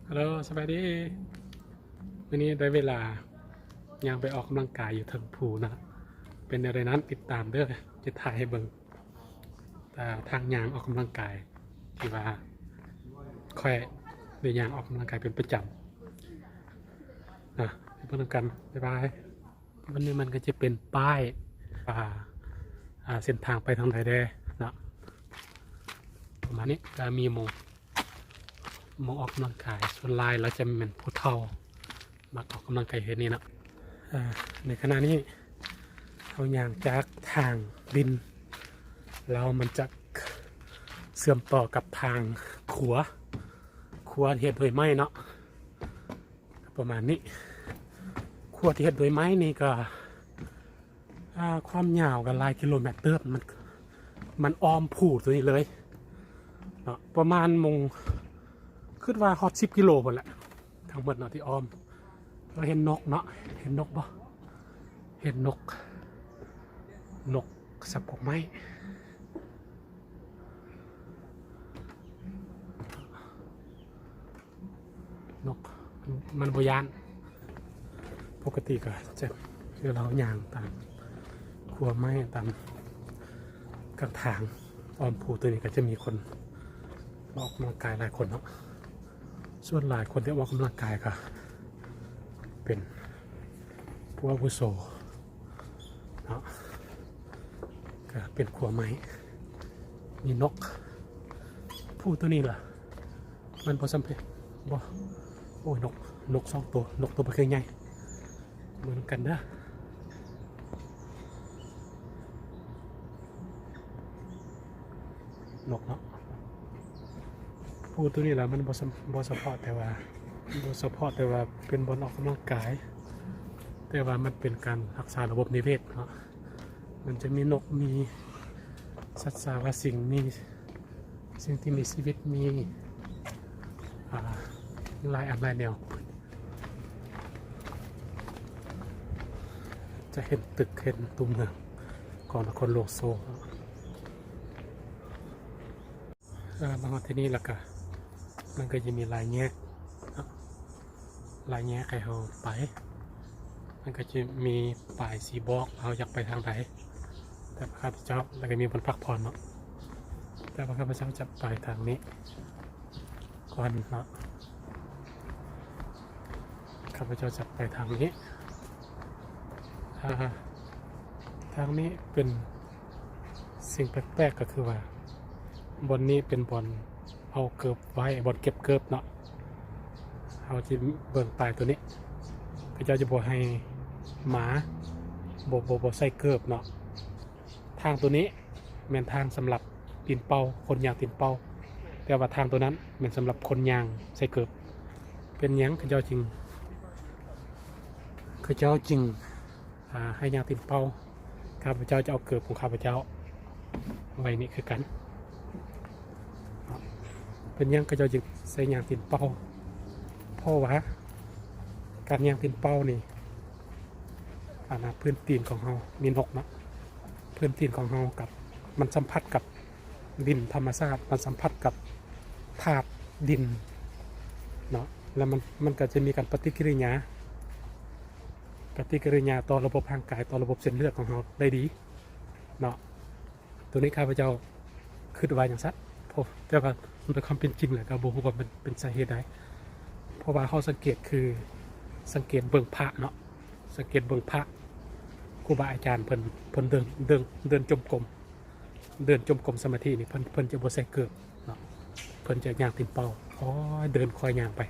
ຮາໂລ ສະບາຍດີ. ມື້ນີ້ໄດ້ເວລາຍ່າງໄປອອກກຳລັງກາຍຢູ່ເທິງພູນະ. ເປັນແນວໃດນັ້ນ ຕິດຕາມເດີ້ ຈະຖ່າຍໃຫ້ເບິ່ງ. ແຕ່ທາງຍ່າງອອກກຳລັງກາຍທີ່ວ່າຂ້ອຍໄດ້ຍ່າງອອກກຳລັງກາຍເປັນປະຈຳນະ ໄປເບິ່ງນຳກັນ. ບາຍບາຍ. ບາດນີ້ມັນກໍຈະເປັນປ້າຍ ອ່າ ອ່າ ເສັ້ນທາງໄປທາງໃດແດ່ເນາະ ປະມານນີ້. ກໍມີໝ່ອງ ໝ່ອງອອກກຳລັງກາຍ ສ່ວນຫຼາຍລະຈະແມ່ນຜູ້ເຖົ້າມັກອອກກຳລັງກາຍເຂດນີ້ເນາະ. ອ່າ ໃນຂະນະນີ້ເຮົາຍ່າງຈາກທາງດິນ ແລ້ວມັນຈະເຊື່ອມຕໍ່ກັບທາງຂົວ ຂົວເຮັດດ້ວຍໄມ້ເນາະ. ປະມານນີ້. ຂົວທີ່ເຮັດດ້ວຍໄມ້ນີ້ກໍ ອ່າ ຄວາມຍາວກໍຫຼາຍກິໂລແມັດເຕີບ. ມັນ ມັນອ້ອມພູຕົວນີ້ເລີຍເນາະ ປະມານໝ່ອງ ຄິດວ່າຮອດສິບກິໂລພຸ້ນແຫຼະ ທັງໝົດເນາະທີ່ອ້ອມ. ເຮົາເຫັນນົກເນາະ ເຫັນນົກບໍ່? ເຫັນນົກ ນົກສັບກົກໄມ້. ນົກມັນບໍ່ຢ້ານ. ປົກກະຕິກໍຈະ ຄືເຮົາຍ່າງຕາມຂົວໄມ້ ຕາມກາງທາງອ້ອມພູຕົວນີ້ ກໍຈະມີຄົນອອກກຳລັງກາຍຫຼາຍຄົນເນາະ. ສ່ວນຫຼາຍຄົນທີ່ອອກກຳລັງກາຍກໍເປັນຜູ້ອາວຸໂສເນາະ ກໍເປັນຂົວໄມ້ ມີນົກ. ພູຕົວນີ້ລະ ມັນບໍ່ສຳເພັດ ບໍ່ ໂອ້ຍ ນົກ ນົກສອງໂຕ ນົກໂຕບັກໃຫຍ່. ເບິ່ງນຳກັນເດີ້ ນົກເນາະ. ພູຕົວນີ້ລະ ມັນບໍ່ສຳ ບໍ່ສະເພາະແຕ່ວ່າ ບໍ່ສະເພາະແຕ່ວ່າເປັນບ່ອນອອກກຳລັງກາຍ ແຕ່ວ່າມັນເປັນການຮັກສາລະບົບນິເວດເນາະ. ມັນຈະມີນົກ ມີສັດສາວາສິ່ງ ມີສິ່ງທີ່ມີຊີວິດ ມີ ອ່າ ຫຼາຍອັນຫຼາຍແນວ. ຈະເຫັນຕຶກ ເຫັນຕົວເມືອງຂອງນະຄອນຫຼວງໂຊລ. ເອີ ມາຮອດທີ່ນີ້ແລ້ວກະ ມັນກໍຈະມີຫຼາຍແຍກເນາະ ຫຼາຍແຍກໃຫ້ເຮົາໄປ. ມັນກໍຈະມີປ້າຍຊີ້ບອກເຮົາຢາກໄປທາງໃດ. ແຕ່ວ່າຂ້າພະເຈົ້າ ແລ້ວກໍມີບ່ອນພັກຜ່ອນເນາະ ແຕ່ວ່າຂ້າພະເຈົ້າຈະໄປທາງນີ້ກ່ອນເນາະ. ຂ້າພະເຈົ້າຈະໄປທາງນີ້ ອ່າ ທາງນີ້ເປັນສິ່ງແປກໆ ກໍຄືວ່າ ບ່ອນນີ້ເປັນບ່ອນເອົາເກີບໄວ້ ບ່ອນເກັບເກີບເນາະ. ເຮົາຈະເບິ່ງປ້າຍໂຕນີ້ ເຂົາເຈົ້າຈະບໍ່ໃຫ້ໝາ ບໍ່ ບໍ່ ບໍ່ໃສ່ເກີບເນາະ. ທາງໂຕນີ້ແມ່ນທາງສຳລັບຕີນເປົ່າ ຄົນຍ່າງຕີນເປົ່າ ແຕ່ວ່າທາງໂຕນັ້ນແມ່ນສຳລັບຄົນຍ່າງໃສ່ເກີບ. ເປັນຫຍັງເຂົາເຈົ້າຈຶ່ງ ເຂົາເຈົ້າຈຶ່ງ ອ່າ ໃຫ້ຍ່າງຕີນເປົ່າ? ຂ້າພະເຈົ້າຈະເອົາເກີບຂອງຂ້າພະເຈົ້າໄວ້ນີ້ຄືກັນ. ເປັນຫຍັງເຂົາເຈົ້າຈຶ່ງໃສ່ຍ່າງຕີນເປົ່າ? ເພາະວ່າການຍ່າງຕີນເປົ່ານີ້ ອັນນ່າ ພື້ນຕີນຂອງເຮົາ ມີນົກເນາະ ພື້ນຕີນຂອງເຮົາກັບ ມັນສຳຜັດກັບດິນທຳມະຊາດ ມັນສຳຜັດກັບທາດດິນເນາະ ແລ້ວມັນ ມັນກໍຈະມີການປະຕິກິລິຍາ ປະຕິກິລິຍາຕໍ່ລະບົບຮ່າງກາຍ ຕໍ່ລະບົບເສັ້ນເລືອດຂອງເຮົາໄດ້ດີເນາະ. ໂຕນີ້ຂ້າພະເຈົ້າຄິດວ່າຈັ່ງຊັ້ນ ເພາະ ແຕ່ວ່າໂດຍຄວາມເປັນຈິງແລ້ວກໍບໍ່ຮູ້ວ່າມັນເປັນສາເຫດໃດ ເພາະວ່າເຮົາສັງເກດ ຄືສັງເກດເບິ່ງພະເນາະ ສັງເກດເບິ່ງພະ ຄູບາອາຈານເພິ່ນ ເພິ່ນເດີນ ເດີນ ເດີນຈົງກົມ ເດີນຈົງກົມສະມາທິນີ້ ເພິ່ນ ເພິ່ນຈະບໍ່ໃສ່ເກີບເນາະ ເພິ່ນຈະຍ່າງຕີນເປົ່າ ຄ່ອຍເດີນຄ່ອຍຍ່າງໄປ.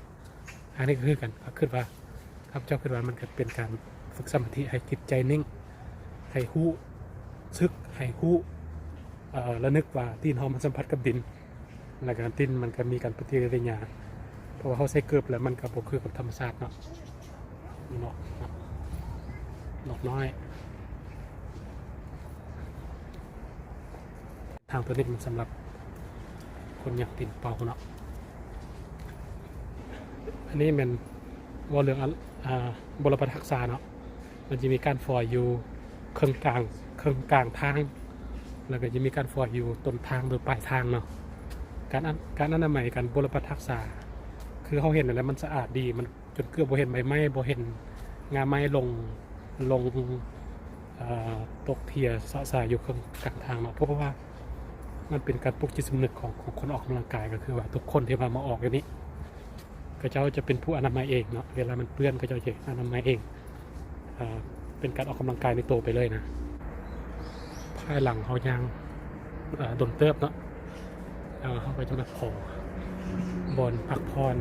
ອັນນີ້ກໍຄືກັນ ກໍຄິດວ່າ ຂ້າພະເຈົ້າຄິດວ່າມັນກໍເປັນການຝຶກສະມາທິໃຫ້ຈິດໃຈນິ່ງ ໃຫ້ຮູ້ສຶກ ໃຫ້ຮູ້ ເອີ ລະນຶກວ່າຕີນເຮົາມັນສຳຜັດກັບດິນ ແລ້ວກະດິນມັນກະມີການປະຕິກິລິຍາ ເພາະວ່າເຮົາໃສ່ເກີບແລ້ວມັນກະບໍ່ຄືກັບທຳມະຊາດເນາະ. ນີ້ນົກ ນົກນ້ອຍ. ທາງໂຕນີ້ມັນສຳລັບຄົນຍ່າງຕີນເປົ່າເນາະ. ອັນນີ້ແມ່ນເວົ້າເລື່ອງ ອາ ອ່າ ບົລະບັດຮັກສາເນາະ. ມັນຈະມີການຟອຍຢູ່ເຄິ່ງກາງ ເຄິ່ງກາງທາງ ແລ້ວກໍຈະມີການຟອຍຢູ່ຕົ້ນທາງ ຫຼື ປາຍທາງເນາະ. ການ ການອະນາໄມ ການບົລະບັດຮັກສາ ຄືເຮົາເຫັນນັ້ນແຫຼະ ມັນສະອາດດີ ມັນຈົນເກືອບບໍ່ເຫັນໃບໄມ້ ບໍ່ເຫັນງ່າໄມ້ລົງ ລົງ ເອີ ຕົກເຖຍຊະຊາຢູ່ເຄິ່ງກາງທາງເນາະ ເພາະວ່າມັນເປັນການປຸກຈິດສຳນຶກຂອງ ຂອງຄົນອອກກຳລັງກາຍ ກໍຄືວ່າທຸກຄົນທີ່ວ່າມາອອກຢູ່ນີ້ ເຂົາເຈົ້າຈະເປັນຜູ້ອະນາໄມເອງເນາະ ເວລາມັນເປື້ອນ ເຂົາເຈົ້າຈະອະນາໄມເອງ ເອີ ເປັນການອອກກຳລັງກາຍໃນໂຕໄປເລີຍນະ. ພາຍຫຼັງເຮົາຍ່າງ ເອີ ດົນເຕີບເນາະ ເອີ ເຮົາກໍຈະມາພໍ້ບ່ອນພັກຜ່ອນ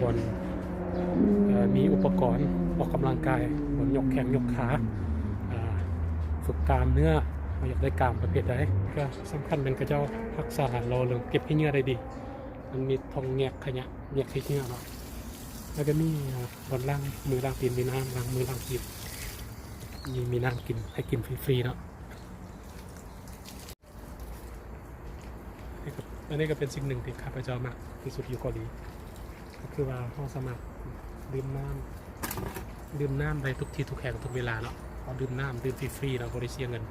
ບ່ອນ ເອີ ມີອຸປະກອນອອກກຳລັງກາຍ ບ່ອນຍົກແຂ້ງຍົກຂາ ເອີ ຝຶກກ້າມເນື້ອ ເຮົາຢາກໄດ້ກ້າມປະເພດໃດ ກໍສຳຄັນແມ່ນເຂົາເຈົ້າຮັກສາ ລໍເລື່ອງເກັບຂີ້ເຫຍື້ອໄດ້ດີ ມັນມີຖົງແຍກຂະຫຍະ ແຍກຂີ້ເຫຍື້ອເນາະ ແລ້ວກໍມີ ເອີ ບ່ອນລ້າງມືລ້າງຕີນ ມີນ້ຳລ້າງມືລ້າງຕີນ ມີ ມີນ້ຳກິນ ໃຫ້ກິນຟຣີໆເນາະ. ອັນນີ້ກໍ ອັນນີ້ກໍເປັນສິ່ງໜຶ່ງທີ່ຂ້າພະເຈົ້າມັກທີ່ສຸດຢູ່ເກົາຫຼີ ກໍຄືວ່າເຮົາສາມາດດື່ມນ້ຳ ດື່ມນ້ຳໄດ້ທຸກທີ່ທຸກແຫ່ງທຸກເວລາເນາະ ເຮົາດື່ມນ້ຳ ດື່ມຟຣີໆເນາະ ບໍ່ໄດ້ເສຍເງິນ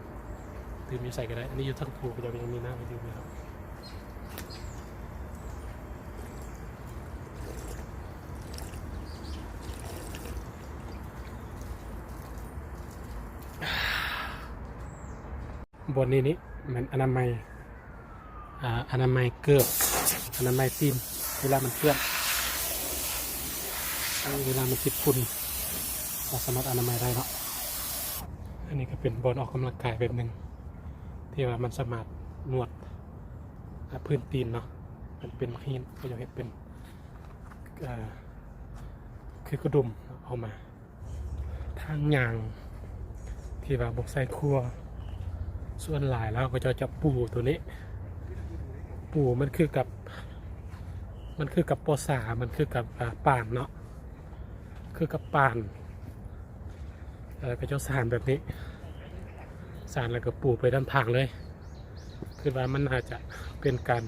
ດື່ມຢູ່ໃສກໍໄດ້. ອັນນີ້ຢູ່ເທິງພູ ເຂົາເຈົ້າກໍຍັງມີນ້ຳໃຫ້ດື່ມຢູ່ເນາະ. ບ່ອນນີ້ນີ້ແມ່ນອະນາໄມ ອາ ອະນາໄມເກີບ ອະນາໄມຕີນ ເວລາມັນເປື້ອນ ເວລາມັນຕິດຝຸ່ນ ເຮົາສາມາດອະນາໄມໄດ້ເນາະ. ອັນນີ້ກໍເປັນບ່ອນອອກກຳລັງກາຍແບບໜຶ່ງ ທີ່ວ່າມັນສາມາດນວດ ອາ ພື້ນຕີນເນາະ ມັນເປັນມາຊີນ ເຂົາເຈົ້າເຮັດເປັນ ອາ ຄືກະດຸມອອກມາ. ທາງຍ່າງທີ່ວ່າບໍ່ໃສ່ຂົວ ສ່ວນຫຼາຍແລ້ວເຂົາເຈົ້າຈະປູໂຕນີ້ ປູມັນຄືກັບ ມັນຄືກັບປໍສາ ມັນຄືກັບ ອາ ປານເນາະ ຄືກັບປານ ເອີ ເຂົາເຈົ້າສານແບບນີ້ ສານແລ້ວກໍປູໄປນຳທາງເລີຍ. ຄິດວ່າມັນອາດຈະເປັນການ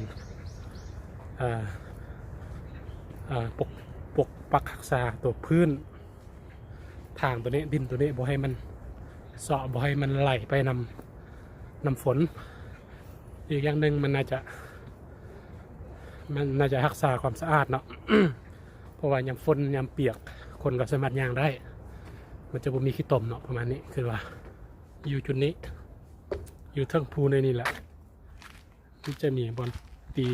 ເອີ ເອີ ປົກ ປົກປັກຮັກສາຕົວພື້ນ ທາງໂຕນີ້ ດິນໂຕນີ້ ບໍ່ໃຫ້ມັນເຊາະ ບໍ່ໃຫ້ມັນໄຫຼໄປນຳ ນຳຝົນ. ອີກຢ່າງໜຶ່ງ ມັນໜ້າຈະ ມັນໜ້າຈະຮັກສາຄວາມສະອາດເນາະ ເພາະວ່າຍາມຝົນຍາມປຽກ ຄົນກໍສາມາດຍ່າງໄດ້ ມັນຈະບໍ່ມີຂີ້ຕົມເນາະ ປະມານນີ້. ຄືວ່າຢູ່ຈຸດນີ້ ຢູ່ເທິງພູໃນນີ້ແຫຼະ ມັນຈະມີບ່ອນຕີ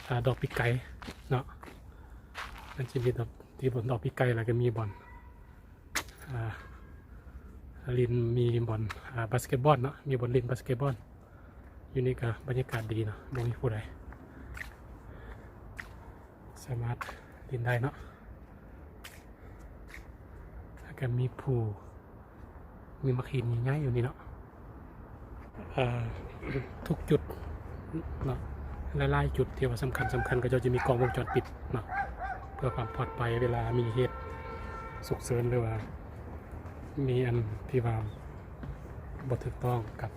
ອາ ດອກປີກໄກ່ເນາະ ມັນຈະມີດອກ ຕີບ່ອນດອກປີກໄກ່ ແລ້ວກໍມີບ່ອນ ອາ ຫຼິ້ນ ມີບ່ອນ ອາ ບາສເກັດບອນເນາະ ມີບ່ອນຫຼິ້ນບາສເກັດບອນ. ຢູ່ນີ້ກໍບັນຍາກາດດີເນາະ ບໍ່ມີຜູ້ໃດ ສາມາດຫຼິ້ນໄດ້ເນາະ ແລ້ວກໍມີພູ ມີໝາກຫີນໃຫຍ່ໆຢູ່ນີ້ເນາະ. ເອີ ທຸກຈຸດເນາະ ຫຼາຍໆຈຸດທີ່ວ່າສຳຄັນໆ ເຂົາເຈົ້າຈະມີກ້ອງວົງຈອນປິດເນາະ ເພື່ອຄວາມປອດໄພ ເວລາມີເຫດສຸກເສີນ ຫຼືວ່າມີອັນທີ່ວ່າບໍ່ຖືກຕ້ອງກັບ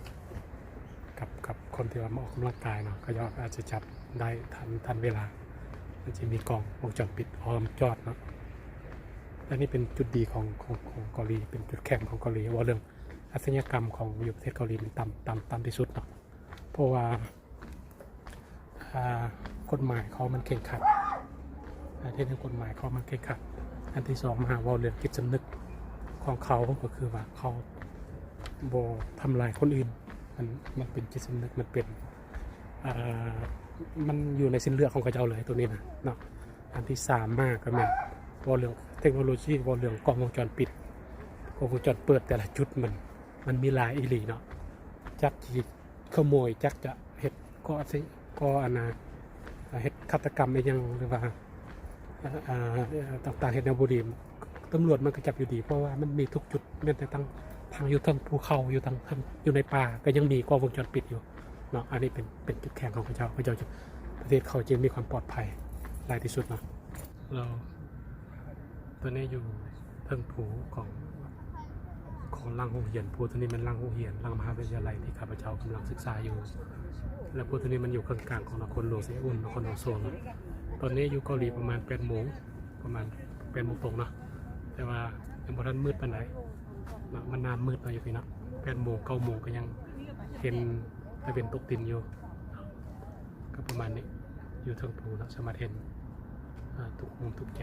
ກັບ ກັບຄົນທີ່ວ່າມາອອກກຳລັງກາຍເນາະ ເຂົາເຈົ້າອາດຈະຈັບໄດ້ທັນ ທັນເວລາ ມັນຈະມີກ້ອງວົງຈອນປິດອ້ອມຈອດເນາະ. ອັນນີ້ເປັນຈຸດດີຂອງ ຂອງ ຂອງເກົາຫຼີ ເປັນຈຸດແຂງຂອງເກົາຫຼີ ເວົ້າເລື່ອງ ອາຊະຍາກຳຂອງຢູ່ປະເທດເກົາຫຼີນີ້ຕ່ຳ ຕ່ຳ ຕ່ຳທີ່ສຸດເນາະ ເພາະວ່າ ອາ ກົດໝາຍເຂົາມັນເຄັ່ງຄັດ ອາ ເຮັດໃຫ້ກົດໝາຍເຂົາມັນເຄັ່ງຄັດ. ອັນທີສອງມາເວົ້າເລື່ອງຈິດສຳນຶກຂອງເຂົາ ກໍຄືວ່າເຂົາບໍ່ທຳລາຍຄົນອື່ນ ມັນ ມັນເປັນຈິດສຳນຶກ ມັນເປັນ ອາ ມັນຢູ່ໃນສິ້ນເລືອດຂອງເຂົາເຈົ້າເລີຍໂຕນີ້ນະເນາະ. ອັນທີສາມມາກໍແມ່ນເວົ້າເລື່ອງເຕັກໂນໂລຊີ ເວົ້າເລື່ອງກ້ອງວົງຈອນປິດ ກ້ອງວົງຈອນເປີດແຕ່ລະຈຸດ ມັນ ມັນມີຫຼາຍອີ່ຫຼີເນາະ ຈັກຊິຂະໂມຍ ຈັກຈະເຮັດກໍ່ອາຊີ ກໍ່ອັນນາ ເຮັດຄາດຕະກຳອີ່ຫຍັງ ຫຼືວ່າ ອາ ຕ່າງໆ ເຮັດແນວບໍ່ດີ ຕຳຫຼວດມັນກໍຈັບຢູ່ດີ ເພາະວ່າມັນມີທຸກຈຸດ ແມ່ນແຕ່ທັງ ທັງຢູ່ເທິງພູເຂົາ ຢູ່ທາງ ທາງ ຢູ່ໃນປ່າ ກໍຍັງມີກ້ອງວົງຈອນປິດຢູ່ເນາະ. ອັນນີ້ເປັນ ເປັນຈຸດແຂງຂອງເຂົາເຈົ້າ ເຂົາເຈົ້າຈະ ປະເທດເຂົາຈຶ່ງມີຄວາມປອດໄພຫຼາຍທີ່ສຸດເນາະ. ແລ້ວ ຕົວນີ້ຢູ່ເທິງພູຂອງ ຂອງຫຼັງໂຮງຮຽນ ພູຕົວນີ້ແມ່ນຫຼັງໂຮງຮຽນ ຫຼັງມະຫາວິທະຍາໄລທີ່ຂ້າພະເຈົ້າກຳລັງສຶກສາຢູ່ ແລະ ພູຕົວນີ້ມັນຢູ່ເຄິ່ງກາງຂອງນະຄອນຫຼວງເຊອຸນ ນະຄອນຫຼວງໂຊລ. ຕອນນີ້ຢູ່ເກົາຫຼີປະມານແປດໂມງ ປະມານແປດໂມງຕົງເນາະ ແຕ່ວ່າຍັງບໍ່ທັນມືດປານໃດເນາະ ມັນນາມມືດເນາະ ຢູ່ພີ້ເນາະ ແປດໂມງ ເກົ້າໂມງກໍຍັງເຫັນຕາເວັນຕົກດິນຢູ່. ກໍປະມານນີ້ ຢູ່ເທິງພູເນາະ ສາມາດເຫັນ ອ່າ ທຸກມຸມທຸກແຈ